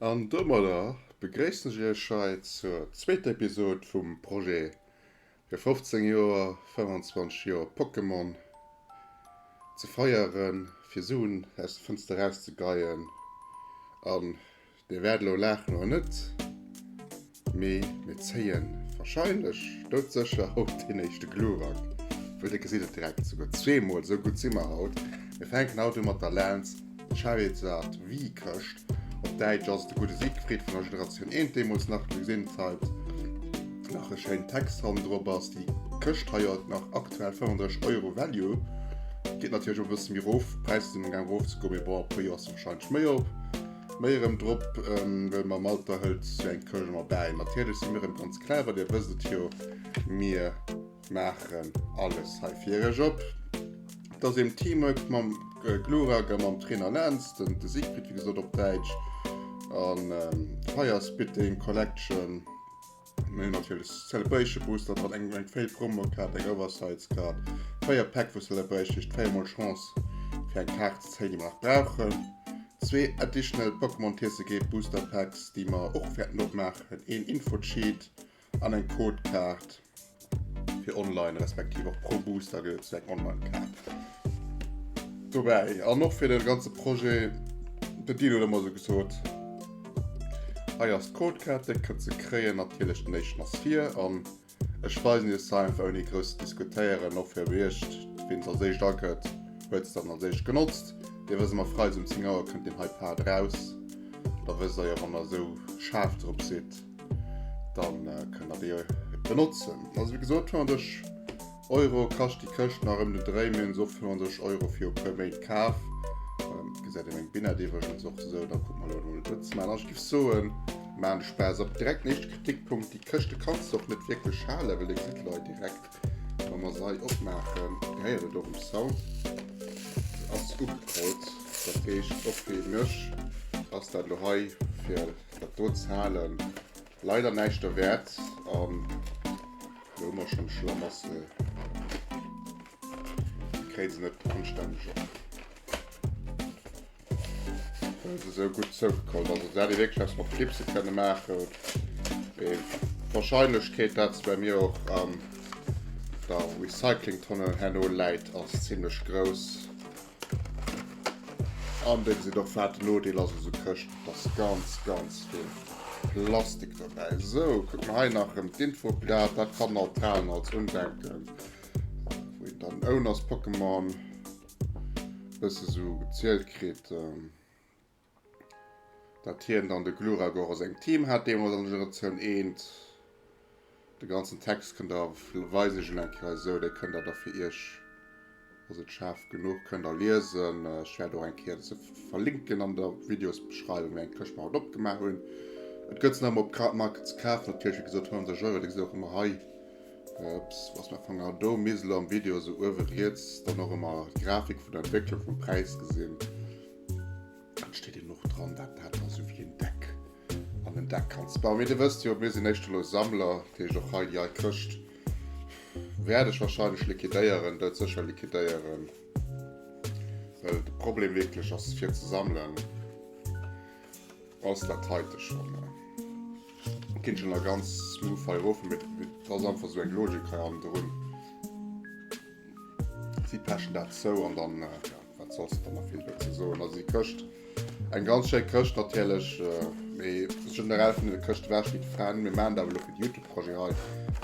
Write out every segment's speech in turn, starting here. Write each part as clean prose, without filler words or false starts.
An domadder begréissen ech iech hei zur zweeter Episod vum Projet fir 15 Joer, 25 Joer Pokémon ze feieren, fir Suen aus der Fënster erauszegeien. An dir wäert elo laachen oder net, Mee mir zéien wahrscheinlech doudsécher haut deen éischte Glurak, wëll dir gesitt et direkt, souguer zweemol, esou gutt si mer haut. Mir fänken haut u mat der Lance Charizard V-Këscht. Op Däitsch ass et de gudde Siegfried vun der Generatioun 1 deemools nach. Dir gesitt et hei nach e schéinen Text hannendrop ass. Déi Këscht hei huet nach aktuell 35 Euro Value. Geet natierlech och e bësse méi erof, d'Präisser sinn amgaang erofzegoen, mee bon, e puer Joer ass se wahrscheinlech méi op. Méi erëm drop, well mam Alter hëlt sou eng Këscht ëmmer bäi. Natierlech si mir erëm ganz clever, dir wësst et jo, mir maachen alles hei fir iech op. Et ass eben Teamwork mam Glurak a mam Trainer Lance, den de Siegfried wéi gesot op Däitsch, an Fire Spitting Collection. Mir hunn natierlech Celebration Booster dran, eng eng Fail Promo Kaart, eng Oversize Kaart, 4 Päck vu Celebration, heescht 4 mol Chance fir eng Kaart ze zéien, déi mer nach brauchen. Zwee additional Pokémon TCG Booster Packs, déi mer och wäerten opmaachen, een Info Sheet an eng Code Kaart fir online, respektiv och pro Booster gëtt et sou eng Online Kaart dobäi. An och fir de ganze Projet, de Deal huet ëmmer sou gesot, Hei ass d'Codekaart, dir kënnt se kréien. Natierlech den éischten ass vir an ech weisen iech se einfach ouni grouss ze diskutéieren. Och fir iech, wien se als éischt agëtt, huet se dann als éischt genotzt. Dir wësst ëmmer, Freides um 10 Auer kënnt deen hei Part eraus. Da wësst der jo, wann der esou schaarf drop sidd, dann kënnt der déi benotzen. Also wéi gesot, 35 Euro kascht déi Këscht nach ëm den Dréi. Mir hunn se och 35 Euro viru puer Méint kaf. Gesäit een eng Binette iwwregens och esou. Da kucke mer elo emol net ze maachen. Also ech géif soen, maachen de Spaass op. Direkt den éischte Kritikpunkt, déi Këschte kanns de och net wierklech halen, well dir gesitt elo hei direkt, wa mer se hei opmaachen, dir héiert et och um Sound, se ass ugekrollt. Dat heescht och fir mech ass dat elo hei fir dat do ze halen leider näischt derwäert. An Lo hu mer schon Schlamassel. Kréien se net anstänneg op. Well se sou gutt zougekollt ass. Also se hätt ee wierklech eppes mat Clipse kënne maachen. Mee d'Warscheinlechkeet, dat se bei mir och an der Recyclingtonne herno läit, ass zimmlech grouss. An dir gesitt och wat den Nodeel ass u sou Këschten, et ass ganz ganz vill Plastik dobäi. Sou, kucke mer hei nach erëm d'Infoblat, dat kann alt halen als Undenken, wou een dann Owners Pokémon bësse sou gezielt kritt. Dat hien dann de Glurak och a sengem Team hat deemools an der Generatioun eent. De ganzen Text kënnt der, weisen ech elo eng Kéier esou, dee kënnt der da fir iech, ass et schaarf genuch, kënnt der liesen. Ech wäert och eng Kéier se verlinken an der Videosbeschreiwung, wéi eng Këscht mer haut opgemaach hunn. Et gëtt se nach ëmmer op Crowdmarket ze kafen, natierlech, wéi gesot, 100 Euro, dir gesitt och ëmmer hei, ups, wou ass mäi Fanger, do misst elo am Video esou uewe riets dann och ëmmer d'Grafik vun der Entwécklung vum Präis gesinn. Dann steet eben och dran, dat dat ass esou wéi en Deck an en Deck kanns bauen. Mee dir wësst jo, mir sinn éischter elo Sammler, dat heescht och hei déi hei Këscht wäert ech wahrscheinlech liquidéieren, doudsécher liquidéieren, well de Problem wierklech ass fir ze sammelen ass dat heite schonn. ginn ech nach ganz smooth hei erof, mee et ass einfach esou eng Logik hei hannendrun. Si pechen dat zou an dann, ja, wat solls de dann nach vill dozou soen? Also déi Këscht, eng ganz schéi Këscht natierlech, mee generell vun de Këschte war ech nit Fan. Mir maachen dat awer elo fir de Youtube-Projet hei,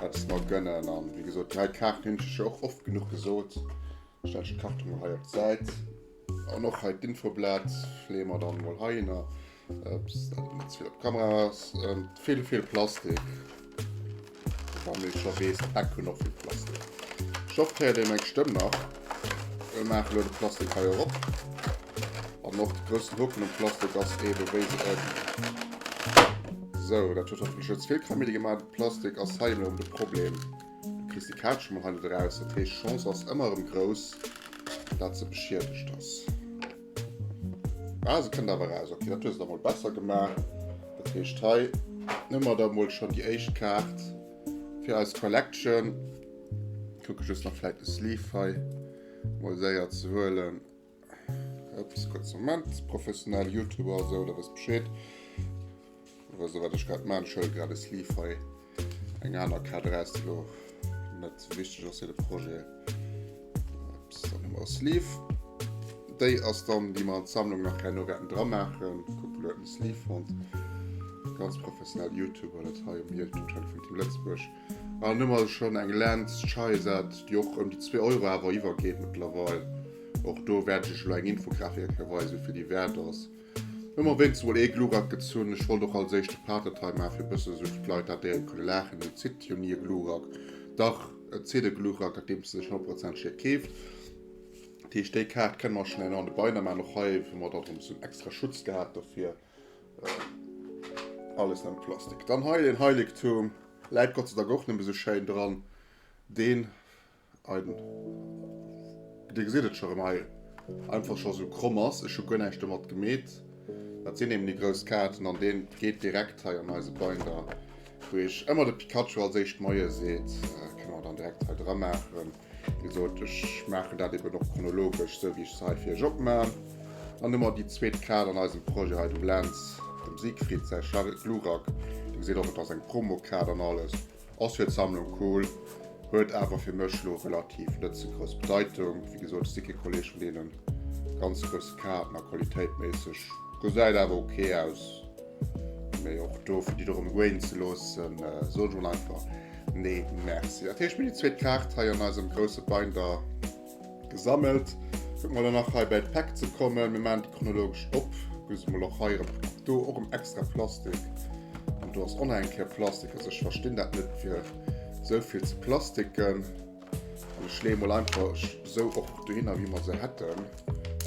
dat ech mer gënnen. An wéi gesot, déi hei Kaarten hunn ech jo och oft genuch gesot. Stell ech d'Karton mol hei op d'Säit. An och hei d'Infoblat leeë mer dann mol heihinner. Ups, dat net ze vill op d'Kamera ass. Vill, vill Plastik. Wann ee scho weess, d'Päck hunn och vill Plastik. Ech hoff, et héiert ee meng Stëmm nach. Mir maache lo de Plastik hei erop. An och de groussen Hoken um Plastik ass eebe wéi se en. Sou, dat huet hoffentlech net ze vill Kaméidi gemaach. De Plastik ass hei erëm de Problem. Du kriss déi Kaart scho mol hei net eraus, dat heescht d'Chance ass ëmmer erëm grouss, dat se beschiedegt ass. Ah, se kënnt awer eraus. Okay, dat hues de da mol besser gemaach. Dat heescht hei hu mer da mol schonn déi éischt Kaart fir eis Collection. Kucke just nach vläit de Sleeve hei mol séier ze huelen. Ups, kurz Moment. Professionell YouTuber, sou, der wësst Bescheed. Wësst der wat ech grad maan? Ech huele grad e Sleeve hei eng aner Kaart eraus, déi lo net sou wichteg ass fir de Projet. Ups, dann hu mer e Sleeve. Déi ass dann, déi mer an d'Sammlung nach herno wäerten dra maachen. Kuckt, elo huet en Sleeve fonnt. Ganz professionell YouTuber, dat hei um YouTube-Channel vun Team Lëtzebuerg. An dann hu mer schonn eng Lance Charizard, déi och ëm déi 2 Euro awer iwwergeet mëttlerweil. Och do wäert ech iech elo eng Infografik eng Kéier weisen, wéivill déi wäert ass. Hu mer wéinst mol ee Glurak gezunn. Ech wollt och als éischt de Patet hei maachen, fir e bësse sou fir d'Leit dat déi kënne laachen. Et zitt jo ni e Glurak. Dach, et zitt e Glurak, dat deems sech 100% schier keeft. Dat heescht, déi Kaart kënne mer schonn herno an de Binder maachen. Och hei hu mer da rëm sou en extra Schutz gehat dofir. Alles nëmme Plastik. Dann hei den Heiligtum. Läit Gott sei Dank och nëmme sou schéin dran. Deen Ein, Dir gesitt et scho rëm hei, einfach scho sou kromm ass. Ech hu guer näischt domat gemeet. Dat sinn eben déi grouss Kaarten an deen geet direkt hei an eise Binder, wou iech ëmmer de Pikachu als éischt Moie seet. Kënne mer dann direkt hei dra maachen. Wéi gesot, ech maachen dat eben och chronologesch, sou wéi ech se hei fir iech opmaan. Dann hu mer déi zweet Kaart an eisem Projet hei, dem Lance, dem Siegfried säi Glurak. Dir gesitt och, et ass eng Promokaart an alles. Ass fir d'Sammlung cool, huet awer fir mech lo relativ net ze grouss Bedeitung. Wéi gesot, ech si kee Kolleg vun deenen ganz grousse Kaarten a qualitéitméisseg gesäit awer ok aus. Mee och do fir déi dorëm goen ze loossen, soen ech mol einfach nee merci. Dat heescht mir déi zweet Kaart hei an eisem grousse Binder. Gesammelt. Kucke mer elo nach hei bäi d'Päck ze kommen. Mir maachen déi chronologesch op. Gesi mol och hei erëm do och erëm extra Plastik. An do ass och nach eng Kéier Plastik. Also ech verstinn dat net fir esou vill ze plastiken. An ech leeë mol einfach esou och dohinner wéi mer se hätten.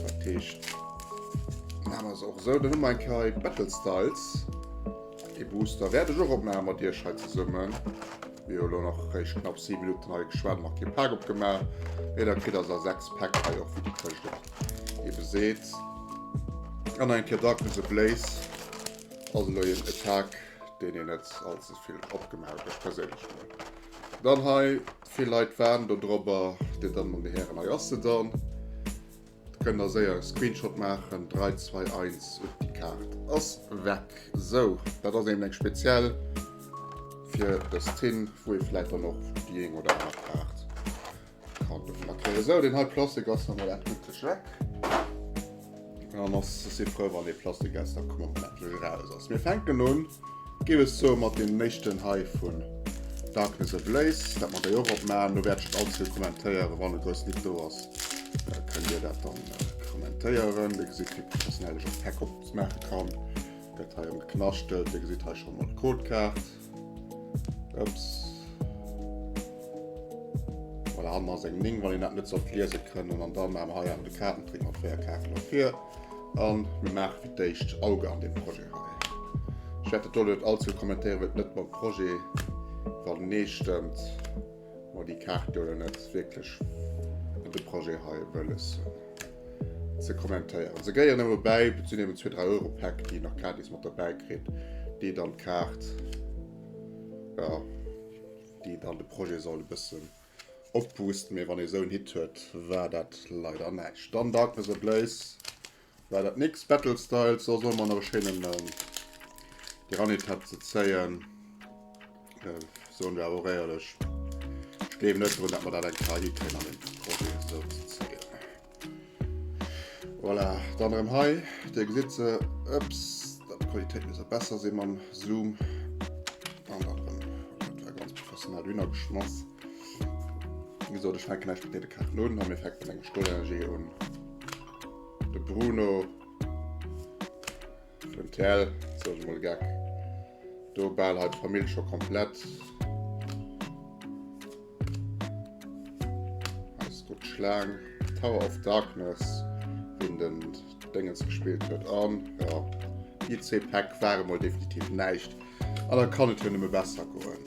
Dat heescht maache mer se och esou. Dann hu mer eng Kéier hei Battle Styles. Ee Booster wäert ech och opmaache mat iech hei zesummen. Mir hu lo nach réischt knapp 7 Minutten hei geschwat, nach kee Pak opgemaach. Mee da kritt der se a 6 Päck hei och, wéi déi Këscht et ebe seet. An eng Kéier Darkness Ablaze ass elo een e Pak, deen een net all ze vill opgemaach huet, ech perséinlech mol. Dann hei, vill Leit waarden do drobber, Dir Dammen an Dir Hären, hei ass se dann. Kënnt der séier e Screenshot maachen, 3, 2, 1 und déi Kaart ass weg. Sou, dat ass eben eng speziell fir dës Tinn, wou ee vläit dann och déi eng oder aner Kaart kann dovunner kréien. Sou, deen hei Plastik ass dann mol endgülteg weg. An ass si frou, wann dee Plastik aus der Kummer mol endlech eraus ass. Mir fänken un. Géif ech soen, mat deem éischten hei vun Darkness Ablaze, dat mer déi och opmaachen. Do wäert ech net allze vill kommentéieren. Wann e groussen Hit do ass, kënnt Dir dat dann kommentéieren. Dir gesitt, wéi professionell ech och Päck opmaache kann. Gëtt hei erëm geknaschtelt. Dir gesitt hei scho mol d'Codekaart. Ups. Voilà, hannen ass eng 9, wann een dat net sollt liese kënnen. An dann maache mer hei awer de Kaartentrick mat 4 Kaarten no vir. An mir maache fir d'éischt Auge an deem Projet hei. Ech wäert dat do net all ze vill kommentéieren, well et net mam Projet iwwertenee stëmmt. Mer déi Kaart jo elo net wierklech an de Projet hei wëlles hunn ze kommentéieren. Se gehéieren ëmmer bäi, et sinn eben zwee, 3 Euro Päck, déi een nach gratis mat derbäi kritt, déi dann d'Kaart, ja, déi dann de Projet soll e bëssen opboosten, mee wann ee sou en Hit huet, war dat leider näischt. Dann Darkness Ablaze war dat nix. Battle Styles, da solle mer nach e schéinen Tyranitar ze zéien. Soen wir awer och éierlech, ech gleewen net drun, datt mer dat eng Kéier hikréien an deem Projet esou ze zéien. Voilà, dann erëm hei, Dir gesitt se, ups, dat d'Qualitéit muss besser sinn mam Zoom. An dann erëm, dat war ganz professionell dohinner geschmass. Wéi gesot, ech fänken näischt mat deene Kaarten un, a mir fänken mat engem Stolenergie un. De Bruno. Vun TL, sou ech mol Geck. Do bal hei d'Famill scho komplett. Eis gutt Schlaang. Tower of Darkness, wien den Déngens gespillt huet. An ja, déi zwee Päck ware mol definitiv näischt. An da kann et jo nëmme besser goen.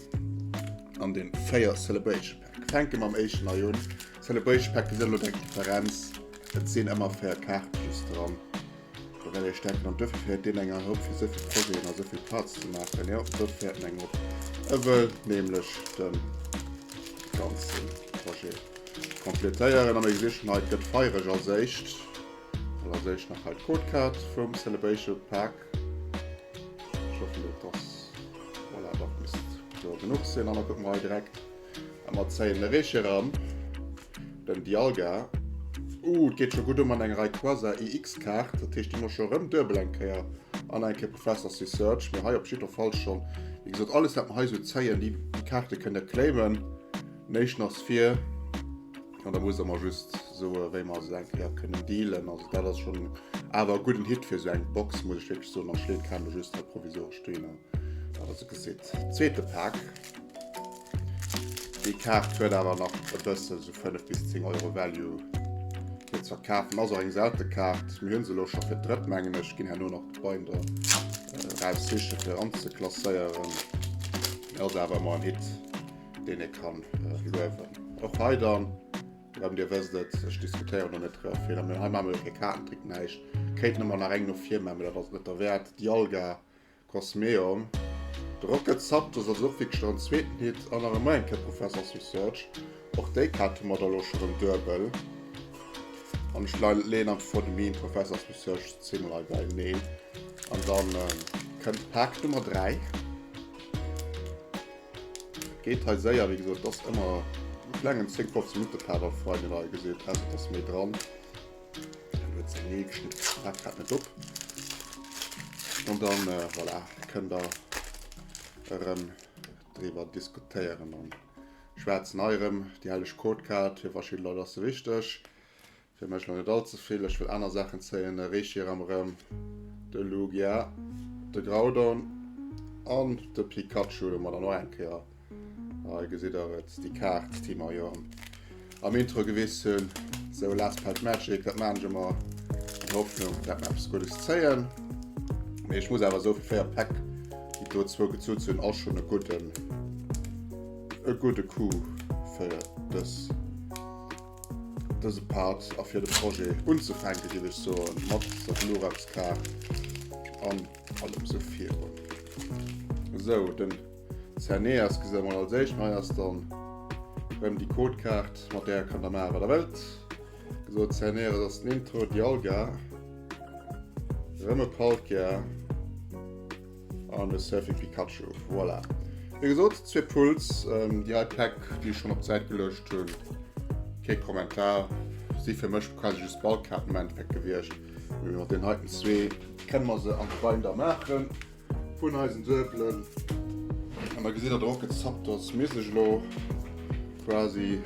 An den 4 Celebration Pack. Fänke mam éischten hei un. Celebration Pack, gesitt elo direkt d'Differenz. Et sinn ëmmer 4 Kaarte just dran. Do wäert ech denken, an duerfir féiert deen enger op, fir esou vill Projeten a esou vill Parts ze maachen. Jo, do féiert en eng op. E wëll nämlech de ganze Projet completéieren. A mir gesi schonn hei, et gëtt feiereg als éischt. Well als éischt nach hei d'Codekaart vum Celebration Pack. Ech hoffen, dat ass, voilà, dat misst kloer genuch sinn. An da kucke mer hei direkt. A mer zéien de Reshiram, den Dialga. Uh, et geet scho gutt u mat enger Rayquaza EX-Kaart. Dat heescht, déi hu mer scho erëm duebel eng Kéier. An eng Kéier Professor's Research. Mee hei op jiddwer Fall schonn, wéi gesot, alles wat mer hei esou zéien, déi, déi Kaarte kënnt der claimen. Den éischten ass vir. An da muss der mer just soe wéi mer se eng Kéier kënnen dealen. Also dat ass schonn awer e gudden Hit fir esou eng Box, muss ech wierklech soen. An ech leeën d'Kaart elo just hei provisoresch dohinner, datt der se gesitt. Zweete Pak. Déi Kaart huet awer nach e bëssen, sou 5 bis 10 Euro Value fir ze verkafen. Ass och eng selte Kaart. Mir hunn se elo scho fir d'drëtt, mengen ech. Ginn herno nach de Binder eraussiche fir anzeklasséieren. Mee ass awer ëmmer en Hit, deen ee kann luewen. Och hei dann, erëm, Dir wësst et, ech diskutéieren do net driwwer vill. A mir hei maache mer jo kee Kaartentrick, näischt. Kéinten ëmmer nach eng no vir maachen, mee dat ass et net derwäert. Dialga Cosmeon. De Rocket Zapdos ass och wierklech nach en zweeten Hit an nach ëmmer eng Kéier Professor's Research. Och déi Kaart hu mer da lo scho rëm duebel. An ech leeën am Fong de Meme Professor's Research zweemol hei beieneen. An dann kënnt Pak Nummer 3. Et geet hei séier, wéi gesot, et ass ëmmer e klengen 10, 15 Minutte Part am Freien, deen der hei gesitt, ausser et ass méi dran. Dann huet se nee geschnitten, dat grad net op. An dann äh, voilà, kënnt der erëm driwwer diskutéieren an schwätzen. Hei erëm déi helleg Codekaart, fir verschidde Leit ass se wichteg, fir mech lo net all ze vill. Ech wëll aner Saachen zéien. De Reshiram erëm, de Lugia, de Groudon an de Pikachu, do mer dann och eng Kéier. Hei gesitt der et, déi Kaart, déi mer jo am Intro gewiss hunn. Sou, Last Pelt Magic, dat maan ech ëmmer an der Hoffnung, dat mer eppes Guddes zéien. Mee ech muss awer soe, fir 4 Päck, déi do zwou gezut hunn, ass schonn e gudden, e gudde Coup fir dës, dëse Part a fir de Projet unzefänken, géif ech soen, mat der Glurakskaart an allem sou virun. Sou, den. Xerneas gesi mer als éischt. Hei ass dann rëm déi Codekaart, mat där kann der maachen, wat der wëllt. Gesot, Xerneas ass den Intro, Dialga, rëm e Palkia an e Surfing Pikachu. Voilà. Wéi gesot, zwee Pulls, ähm, déi hei Päck, déi ech schonn op d'Säit geluecht hunn. Kee Kommentar, si fir mech quasi just Ballkaarten am Endeffekt gewiescht. Mee mat den heiten zwee kënne mer se an d'Binder maachen. Vun eisen Duebelen. An da gesitt der de Rocket Zapdos misst ech elo quasi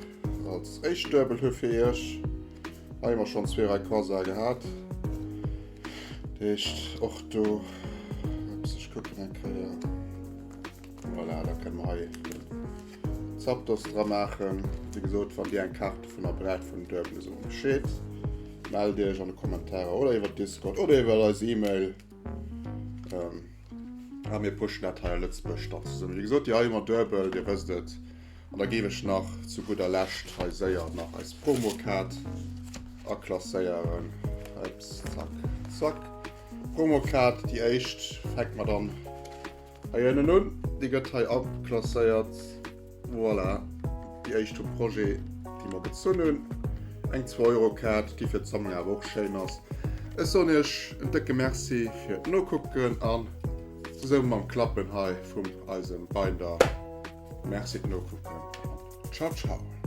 als éischt Duebel hu fir iech. Hei hu mer schonn zwee Rayquaza gehat. Dat heescht och do, ups, ech kucken eng Kéier. Voilà, da kënne mer hei den Zapdos dra maachen. Wéi gesot, wann Dir eng Kaart dovunner braucht vun den Duebelen, sot mer Bescheed. Mellt Iech an de Kommentarer oder iwwer Discord oder iwwer eis E-Mail. Ähm, a mir pushen dat hei a Lëtzebuerg dann zesummen. Wéi gesot, déi hei hu mer duebel, Dir wësst et. An da géif ech nach zu gudder Lescht hei séier nach eis Promokaart aklasséieren. Ups, zack, zack. Promokaart, déi éischt fänkt mer dann hei ënnen un. Déi gëtt hei aklasséiert. Voilà, déi éischt vum Projet, déi mer gezunn hunn. Eng Zwou-Euro-Kaart, déi fir d'Sammlung awer och schéin ass. Ech soen iech en décke Merci fir d'Nokucken an zesumme mam Klappen hei vum eisem Binder. Merci fir d'Nokucken an ciao ciao.